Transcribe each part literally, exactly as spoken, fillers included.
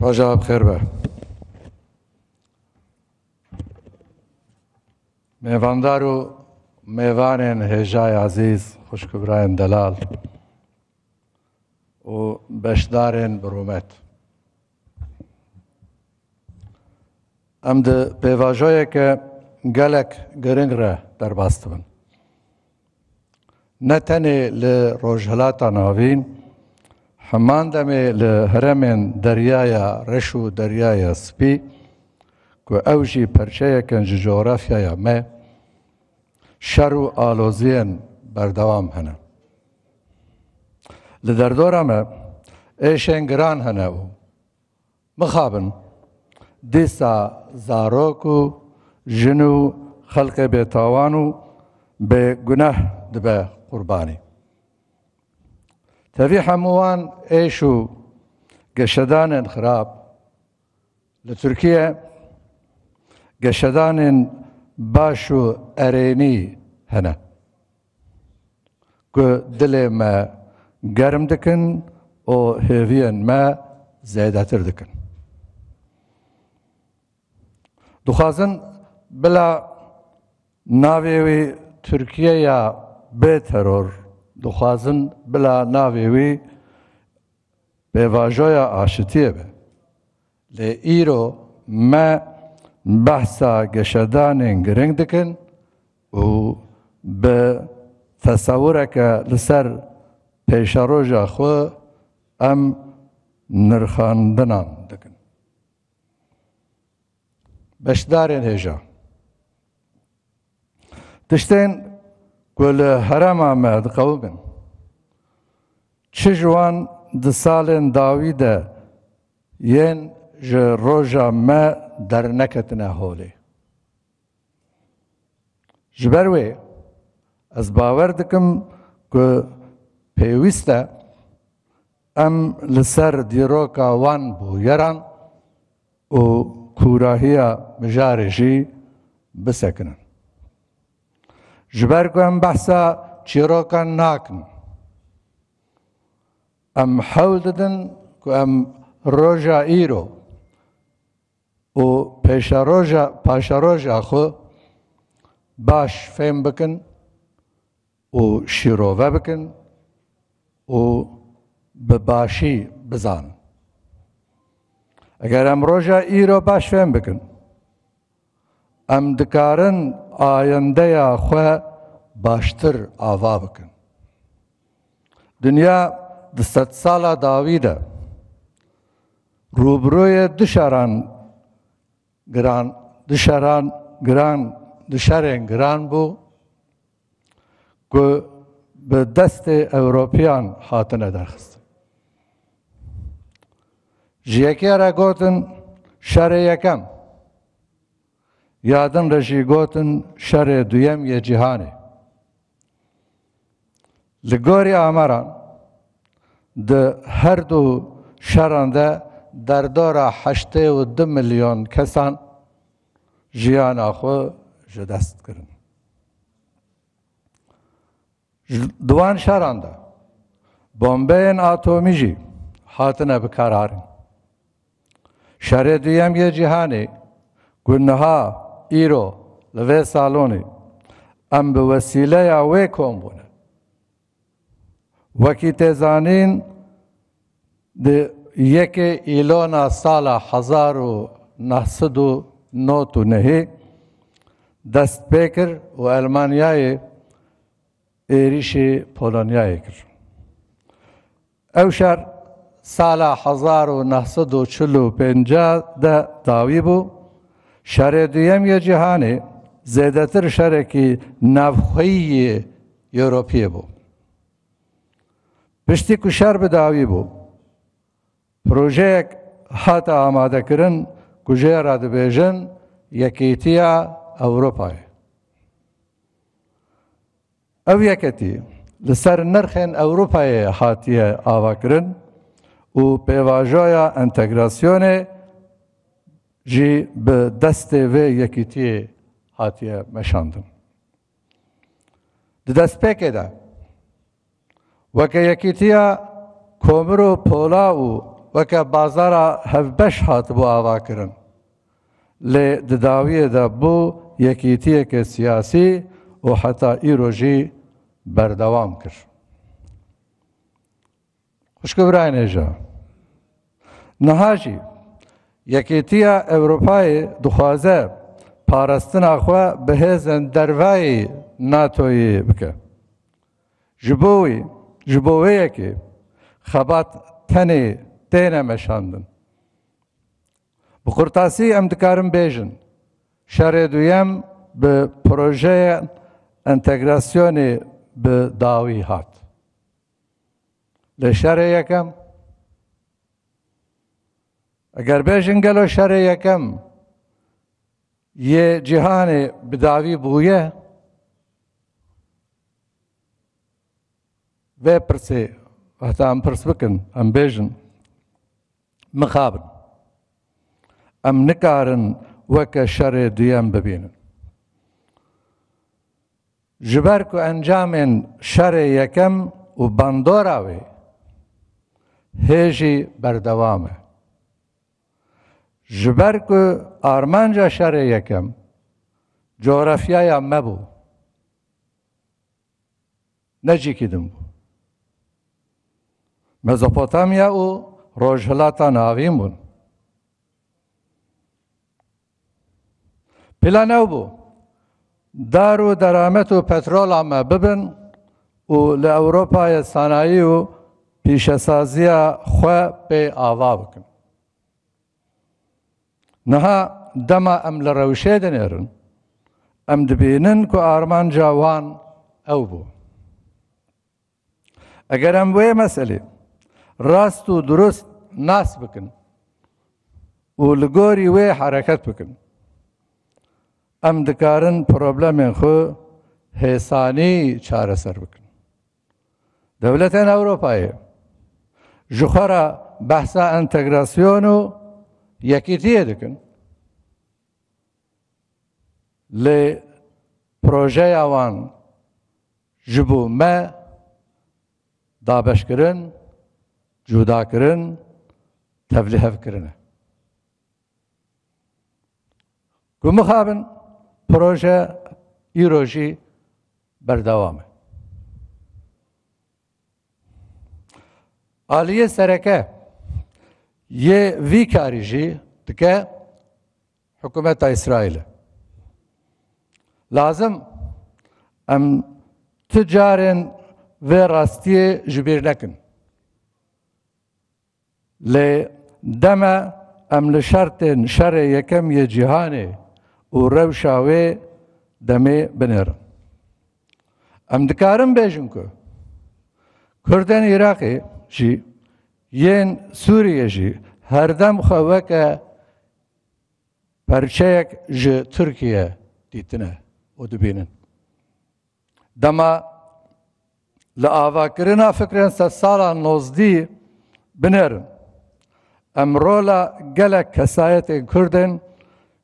Roja bi xêr be. Mêvandar û mêvanên hêjayê ezîz, xwişk û birayên delal û beşdarên bi rûmet. Em di pêvajoyeke gelek giring re derbas dibin. Ne tenê li Rojhilata Navîn, heman demê li herêmên Deryaya Reş û Deryaya Spî, ku ew jî perçeyek in ji cografyaya me, şer û aloziyên berdewam hene. Li derdora me êşên giran hene û mixabin, dîsa zarok û jin û xelkê bêtawan û bêguneh dibe qurbanî. Tevî hemû wan êş û geşedanên xirab, li Tirkiye geşedanên baş û erênî hene, ku dilê me germ dikin û hêviyên me zêdetir dikin. Dixwazin bila navê wî Tirkiyeya bê teror, dixwazin bila navê wî pêvajoya aşitiyê be. Lê îro me behsa geşedanên giring dikin û bi tesewireke li ser pêşeroja xwe em nirxandinan dikin. Beşdarên hêja. Tiştên ku li herêma me diqewimin, çi ji wan di salên dawî de yên ji roja me derneketine holê. Ji ber wê ez bawer dikim ku pêwîst e em li ser dîroka wan bûyeran û kûrahiya mijarê jî bisekinin. Ji ber ku em behsa çîrokan nakin, em hewl didin ku em roja îro û pêşeroja, paşeroja xwe baş fêm bikin û şîrove bikin û bi başî bizanin. Eger em roja îro baş fêm bikin, em dikarin ayendeya xwe baştir ava bikin. Dinya di sedsala dawî de rûbirûyê du şeran giran, du şeran giran, du şerên giran bû ku bi destê Ewropiyan hatine derxistin. Ji yekê re gotin şerê yekem, ya din re jî gotin şerê duyem yê cîhanê. Li gorî amaran, di her du şeran de derdora heştê û du milyon kesan jiyana xwe ji dest kirin. Ji, di wan şeran de bombeyên atomî jî hatine bikaranîn. Şerê duyem yê cîhanê ku niha îro li vê salonê em bi wesîleya wê kom bûne. Wekî tê zanîn, di yekê Îlona sala hezar û neh sed û nod û nehê dest pê kir û Elmanyayê êrîşî Polonyayê kir. Ew şer sala hezar û neh sed û çil û pênc de dawî bû. Şerê duyem yê cîhanê zêdetir şerekî navxweyî yê Ewropiyê bû. Piştî ku şer bi dawî bû, projeyek hate amadekirin ku jê re dibêjin Yekîtiya Ewropayê. Ev yeketî li ser nirxên Ewropayê hatiye avakirin û pêvajoya entegrasyonê jî bi destê vê yekîtiyê hatiye meşandin. Di destpêkê de weke Yekîtiya Komir û Pola û Weke bazara hevbeş hatibû avakirin. Lê di dawiyê de bû yekîtiyeke siyasî û heta îro jî berdewam kir. Xwişk û birayên hêja, niha jî Yekîtiya Ewropayê dixwaze parastina xwe bi hêzên dervayî NATOyê bike. Ji bo wî, ji bo wê yekê xebat tenê têne meşandin. Bi qurtasî em dikarin bêjin, şerê duyem bi projeya entegrasyonê bi dawî hat. Lê şerê yekem, eger bêjin gelo şerê yekem yê cîhanê bi dawî bûye, vê pirsê heta em pirs bikin, em bêjin, mixabin. Em nikarin weke şerê duyem bibînin. Ji ber ku encamên şerê yekem û bandora wê hê jî berdewam e. Ji ber ku armanca şerê yekem cografyaya me bû, ne cîkî din bû. Mezopotamya û Rojhilata Navîn bûn. Plan ew bû, dar û deramet û petrola me bibin û li Ewropayê sanayî û pîşesaziya xwe pê ava bikin. Niha dema em li rewşê dinêrin, em dibînin ku armanca wan ew bû. Eger em wê meselê rast û durust nas bikin û li gorî wê hereket bikin, em dikarin problemên xwe hêsanî çareser bikin. Dewletên Ewropayê ji xwe re behsa entegrasyon û yekîtiyê dikin. Lê projeya wan ji bo me dabeşkirin, cudakirin, tevlihevkirin e. Ku mixabin, proje îro jî berdewam e. Aliyê sereke yê vî karî jî dike hikûmeta Îsraîlê. Lazim em tu carên vê rastiyê ji bîr nekin. Lê deme em li şertên şerê yekem yê cîhanê û rewşa wê demê binêrin. Em dikarin bêjin ku Kurdên Iraqê jî, yên Sûriyê jî herdem xwe weke perçeyek ji Tirkiye dîtine û dibînin. Dema li avakirina fikrên sedsala nozdî binêrin, em rola gelek kesayetên Kurd ên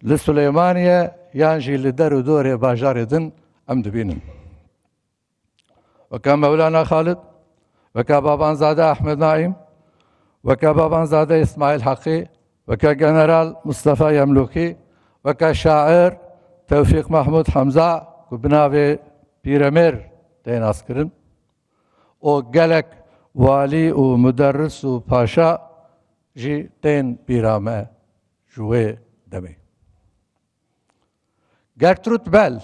li Silêmaniyê yan jî li der û dorê bajarê din em dibînin. Weke Mewlana Xalid, weke Babanzade Ehmed Naîm, weke Babanzade Îsmaîl Heqî, weke General Mustafa Yemlûkî, weke şair Tewfîq Mehmûd Hemza ku bi navê Pîremêr tê naskirin û gelek walî û muderris û paşa jî tên bîra me ji wê demê. Gertrude Bell,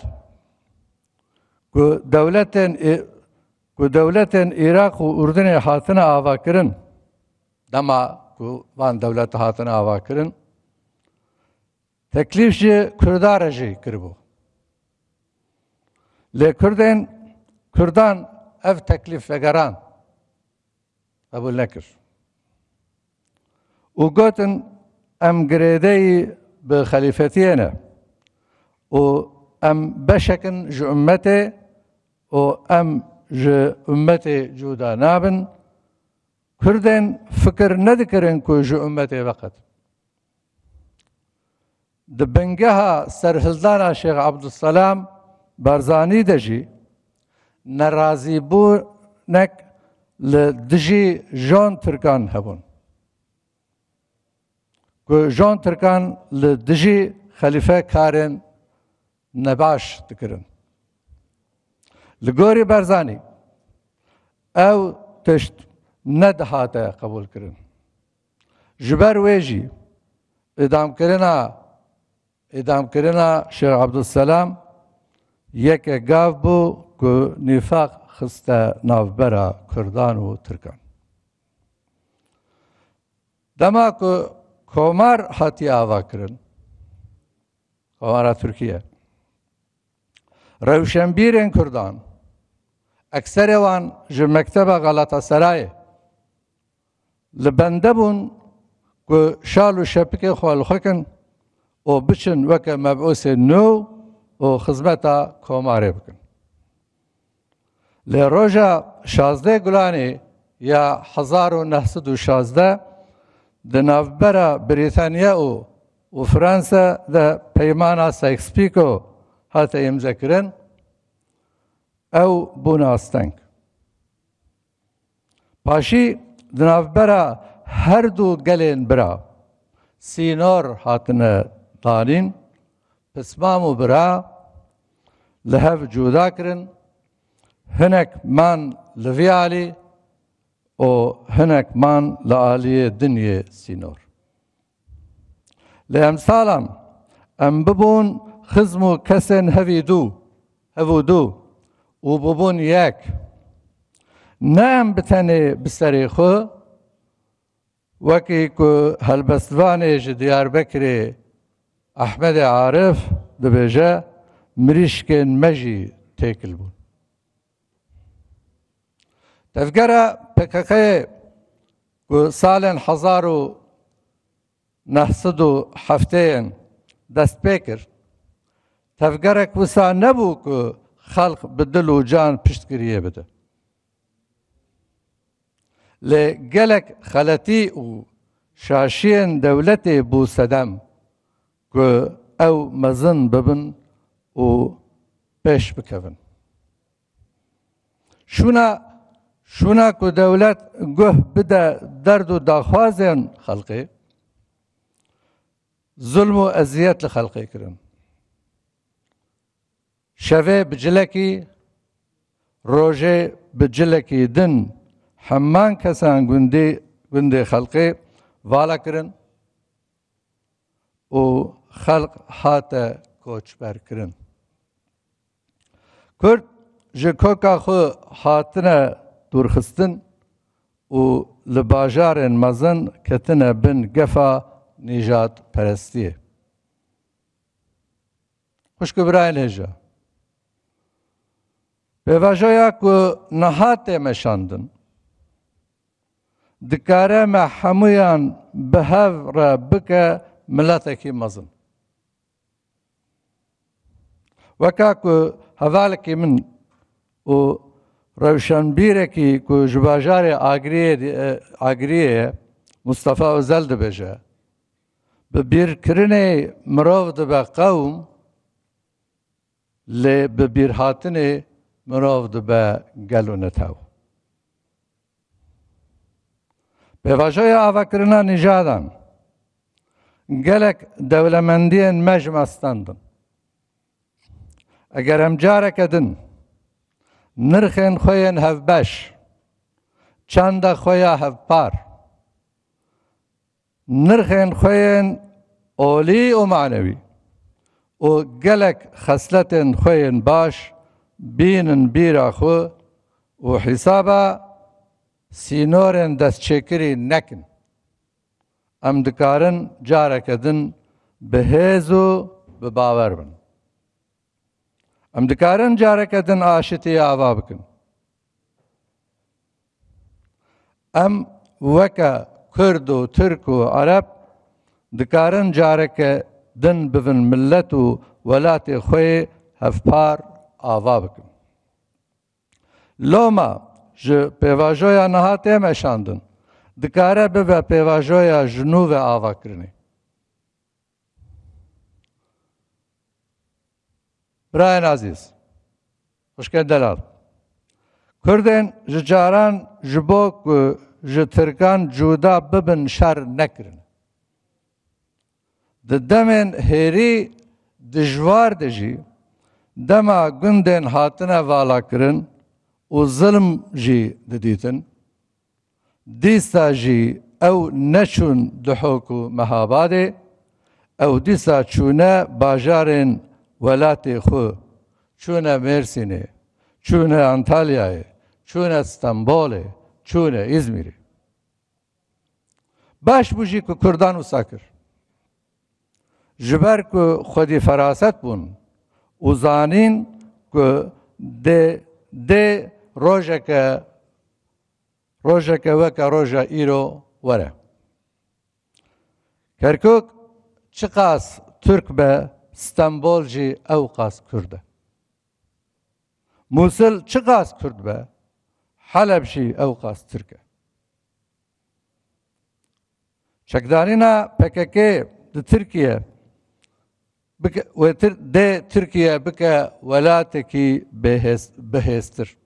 ku dewletên Ê-, ku dewletên Iraq û Urdunê hatine avakirin, dema ku van dewlete hatine avakirin, teklîf ji Kurda re jî kiribû. Lê Kurdên, Kurdan ev teklîf vegeran, qebûl nekir û gotin, em girêdeyî bi xelîfetiyê ne û em beşek in ji ummetê û em ji ummetê cuda nabin. Kurdên fikir nedikirin ku ji ummetê veqet. Di bingeha serhildana Şêx Ebdulselam Barzanî de jî nerazîbûnek li dijî jon Tirkan hebûn. ku jon tirkan li dijî xelîfe karên nebaş dikirin. Li gorî Barzanî ew tişt nedihate qebûlkirin. Ji ber wê jî îdamkirina, îdamkirina Şêx Ebdulselam yeke gav bû ku nîfaq xiste navbera Kurdan û Tirkan. Dema ku komar hatiye avakirin, Komara Tirkiye, rewşenbîrên Kurdan, ekserê wan ji Mekteba Galatasarayê, li bende bûn ku şal û şepikê xwe li xwe kin û biçin weke mebûsên nû û xizmeta komarê bikin. Lê roja şazdeh Gulanê ya hezar û neh sed û şazdeh di navbera Brîtanya û, û Fransa de peymana Sykes-Picot hate îmzekirin, ew bûne asteng. Paşî di navbera her du gelên bira sînor hatine danîn, pismam û bira li hev cuda kirin, hinek man li vî alî û hinek man li aliyê din yê sînor. Lê emsalan em bibûn xizm û kesên hevî dû, hev û dû û bibûn yek. Ne em bi tenê bi serê xwe, wekî ku helbestvanê ji Diyarbekirê Ehmedê Arif dibêje, mirîşkên me jî têkil bûn. Tevgera P K K'yê ku salên hezar û neh sed û heftê yên dest pê kir, tevgerek wisa nebû ku xelq bi dil û can piştgiriyê bide. Lê gelek xeletî û şaşiyên dewletê bû sedem ku ew mezin bibin û pêş bikevin. Şûna, şûna ku dewlet guh bide derd û daxwazên xelkê, zulm û eziyet li xelkê kirin. Şevê bi cilekî, rojê bi cilekî din heman kesan gundê, gundê xelkê vala kirin û xelk hate koçberkirin. Kurd ji koka xwe hatine dûrxistin û li bajarên mezin ketine bin gefa nîjadperestiyê. Xwişk û birayên hêja, pêvajoya ku niha tê meşandin, dikare me hemûyan bi hev re bike miletekî mezin. Weka ku hevalekî min û rewşenbîrekî ku ji bajarê Agiriyê, e, Agiriyê ye, Mustafa Özel dibêje, bi bîrkirinê mirov dibe qewm, lê bi bîrhatinê mirov dibe gel û netew. Pêvajoya avakirina nîjadan gelek dewlemendiyên me ji me standin. Eger em careke din nirxên xwe yên hevbeş, çanda xwe ya hevpar, nirxên xwe yên olî û manewî û gelek xesletên xwe yên baş bînin bîra xwe û hîsaba sînorên destçêkirî nekin, em dikarin careke din bi hêz û bi bawer bin. Em dikarin careke din aşitiyê ava bikin. Em weke Kurd û Tirk û Ereb dikarin careke din bivin milet û welatê xwe yê hevpar ava bikin. Loma ji pêvajoya niha tê meşandin, dikare bibe pêvajoya ji nû ve avakirinê. Birayên ezîz, xwişkên delal, Kurdên ji caran ji bo ku ji Tirkan cuda bibin şer nekirin. Di demên hêrî dijwar de jî, dema gundên hatine valakirin û zilm jî didîtin, dîsa jî ew neçûn Duhok û Mehabadê, ew dîsa çûne bajarên welatê xwe, çûne Mêrsînê, çûne Antalyayê, çûne Stenbolê, çûne Îzmîrê. Baş bû jî ku Kurdan wisa kir. Ji ber ku xwedî feraset bûn û zanîn ku dê, dê rojeke, rojeke weke roja îro were. Kerkûk çiqas Tirk be, Stenbol jî ew qas Kurd e. Mûsil çiqas Kurd be, Heleb jî ew qas Tirk e. Çekdarîna P K K di Tirkiye bike, wê Tir-, dê Tirkiye bike welatekî bihêz-, bihêztir.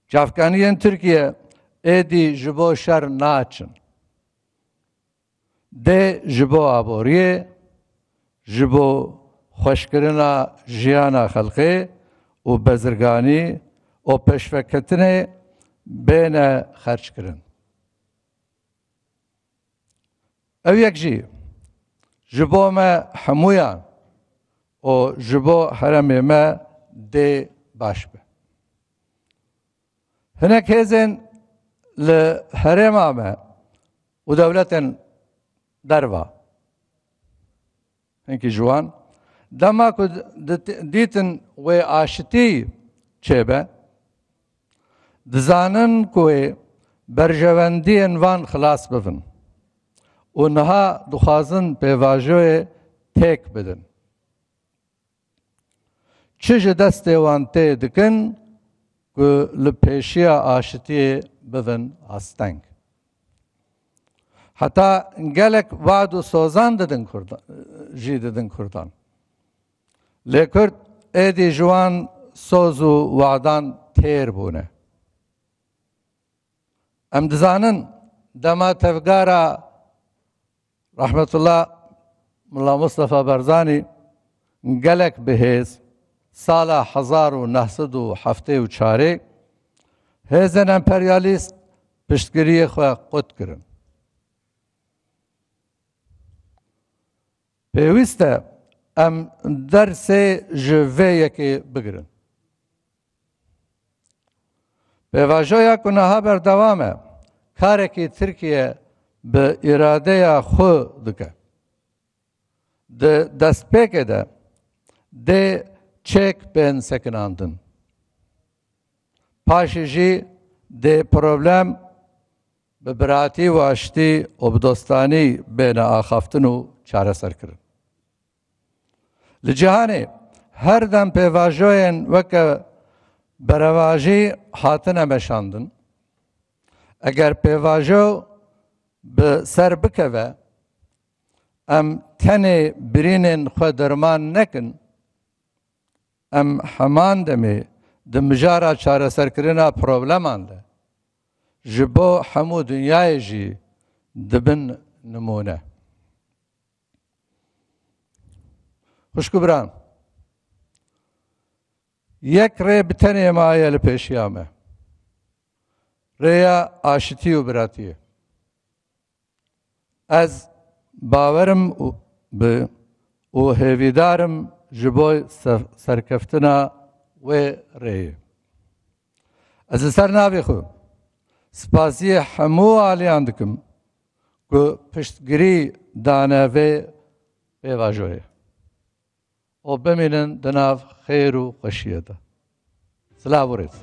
Çavkaniyên Tirkiye êdî ji bo şer naçin. Dê ji bo aboriyê, ji bo xweşkirina jiyana xelkê û bezirganî û pêşveketinê bêne xerckirin. Ew yek jî ji bo me hemûyan û ji bo herêmê me dê baş be. Hinek hêzên li herêma me û dewletên derva, hinkî ji wan, dema ku di-, dîtin wê aşitî çêbe, dizanin ku wê berjewendiyên van xilas bibin û niha dixwazin pêvajoyê têk bidin. Çi ji destê wan tê dikin ku li pêşiya aşitiyê bibin asteng. Heta gelek wad û sozan didin Kurdan, jî didin Kurdan. Lê Kurd êdî ji wan soz û wadan têr bûne. Em dizanin dema tevgera Rehmetullah Milla Mustafa Barzanî gelek bi hêz sala hezar û neh sed û heftê û çarê hêzên emperyalîst piştgiriyê xwe qut kirin. Pêwîst e em dersê ji vê yekê bigirin. Pêvajoya ku niha berdewam e, karekî Tirkiye bi îradeya xwe dike. Di destpêkê de dê çêk bên sekinandin. Paşê jî dê problem bi biratî û aştî û bi dostanî bêne axaftin û çareserkirin. Li cîhanê her dem pêvajoyên weke berevajî hatine meşandin. Eger pêvajo bi ser bikeve, em tenê birînên xwe derman nekin, em heman demê di mijara çareserkirina probleman de ji bo hemû dinyayê jî dibin nimûne. Xwişk û biran, yek rê bi tenê maye li pêşiya me. Rêya aşitî û biratiyê. Ez bawer im û bi û hêvîdar im ji bo ser-, serkeftina wê rêyê. Ez li ser navê xwe spasiyê hemû aliyan dikim ku piştgirî dane vê pêvajoyê. û bimînin di nav xêr û xweşiyê de. Silav û rêz.